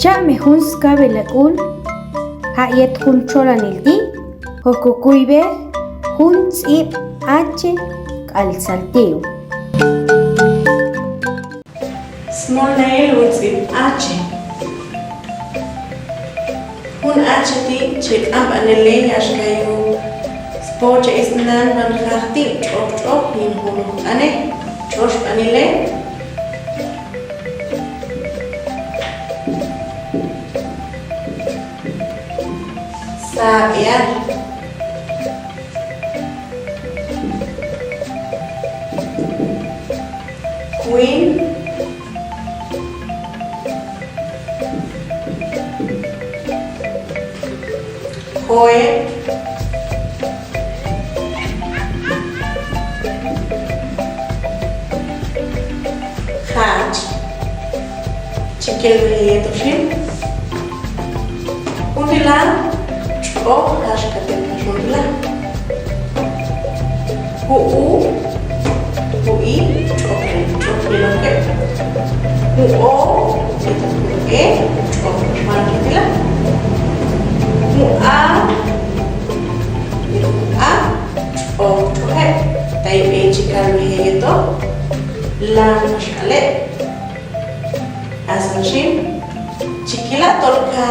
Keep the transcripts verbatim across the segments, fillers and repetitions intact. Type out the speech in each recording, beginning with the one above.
Cha'me jun skabe lakul, ha yet jun cholanil ti, hokukuibe, jun tsip H kal saltillo. Small nail with tsip H. Jun H ti chi k'amp'anele yaxkayu. Spocha isnan ban jahti ch'ok ch'ok yin jun ane. Chosh panile. Sabia. Queen. Joe. Hat. Chikel ye to shin. Jun tila, ch'ok, hash katen shon tila. Hu u, hu i, ch'ok, ch'ok, ye lo ke. Hu o, ye to hu e, ch'ok, shon tila. Hu a, ye to hu a, ch'ok, ch'ok, he. Tai e chikal ye to, la, hash kale. Asan shin, chikila tol ka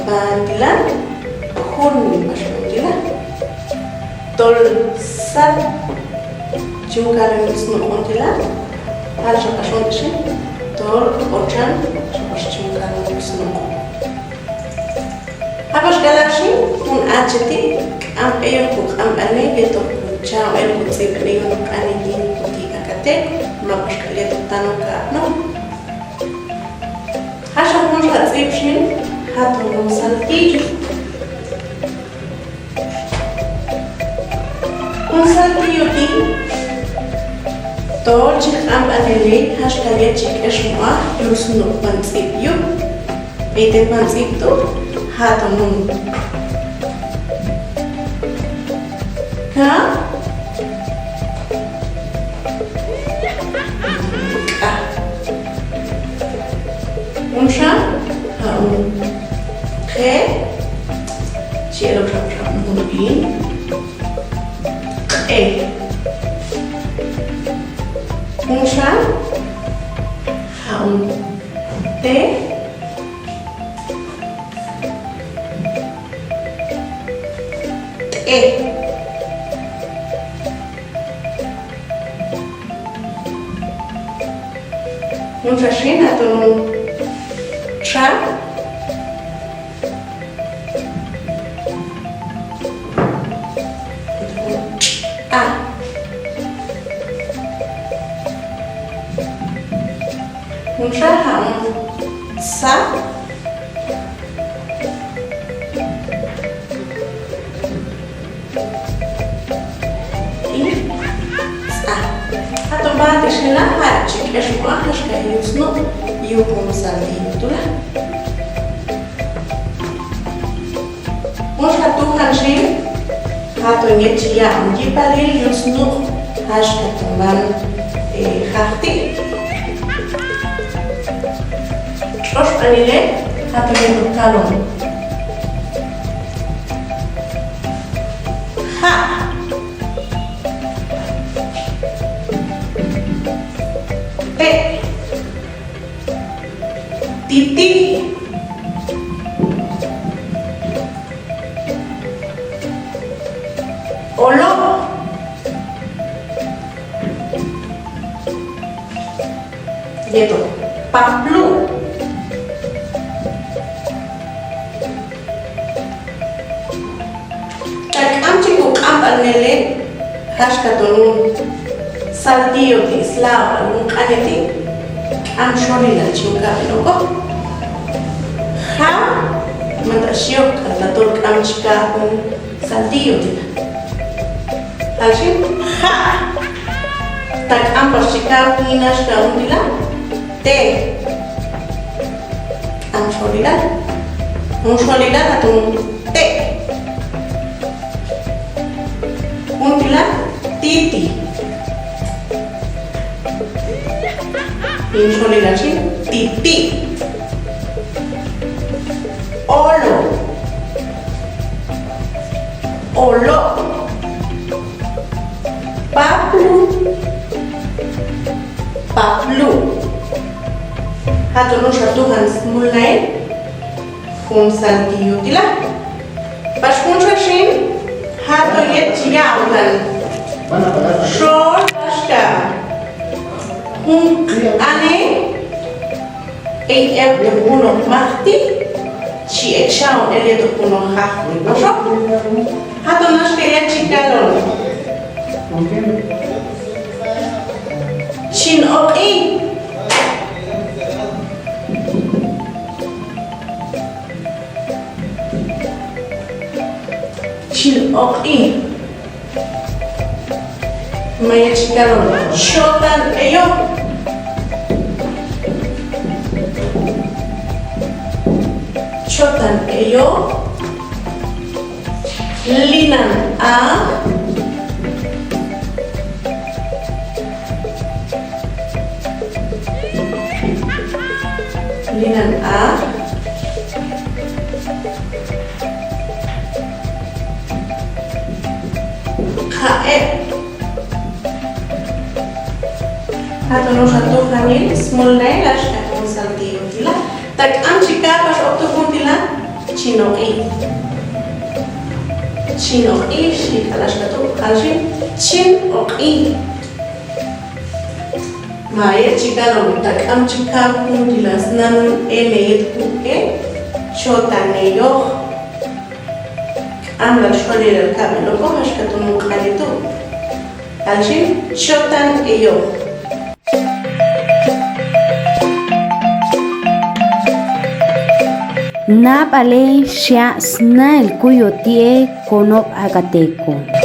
ban tila, hun bashon tila. Tol sat, chungkal snu on tila. Hal shaka shon shin, tol ochan, chungkal snu on. Abash kalashi, un achiti, am eyo ku am ane yeto ku chao el ku tsip ne yo nuk ane yin ku ti akate, mabash kaleto tano ka no. Hasha kun sha tsip shin, hato no saltillo. Un saltillo ti, tol chi am ane le, hash kalechi eshmua, yus no pan tsip yu. Ete pan tsip tu, hato nun. Ka. Ka. Un sha, ha un. Ke. Chi elo sha sha un bin. E. Un sha, ha un. Te. Te. Un sha shin hato nun. Sha. A. Un sha ha un sa. I sa. Hato ba te shina ha chik eshmua ha shka yusnu yu kum sa di tula. Mushka tu hanshi, hato nyechi ya, nji palil yusnu, hashka tumban, eh, hahti. Osh anile, hato nyetu kalon. Ha. Te. Titi. Olo. Yeto. Paplu. Tak'am chi ku k'am anele, hashka tonun. Saltillo ti islao alun k'aneti, k'am shonila chi un k'am loko. Ha, mata shio kata tol k'am chika kun saltillo ti. Ashi, ha. Tak'am pashika kun hashka un tila. Te. Am sholila. Un sholila na tun te. Un tila titi. Un sholila chi titi. Hato nuusha tuhan smulnai, jun santi yutila. Pax jun xaxin, hato yet chi yaaulan. Xo, axka. Jun ani, ei el tu juno mahti, chi exaun el yet tu juno ha. Paxo. Hato naxka yet chi kalon. Chin oqi. Chin oqi. Maya chi kalon. Chotan eyo. Chotan eyo. Linan a. Linan a. Khae. Hato nuusha tuhan smulnai, axka jun santi yutila. Takam chi ka pax oktu jun tila. Chin oqi. Chin oqi, shi kalaxka tu, kalaxin. Chin oqi. Maya chi kalon, takam chi ka jun tila snan ene yet ku e. Chotan eyo. Amla shwalele ka beloko, axka tu nu kalitu. Alxin, chotan eyo. Napale shia snail kuyo tie konop akateko.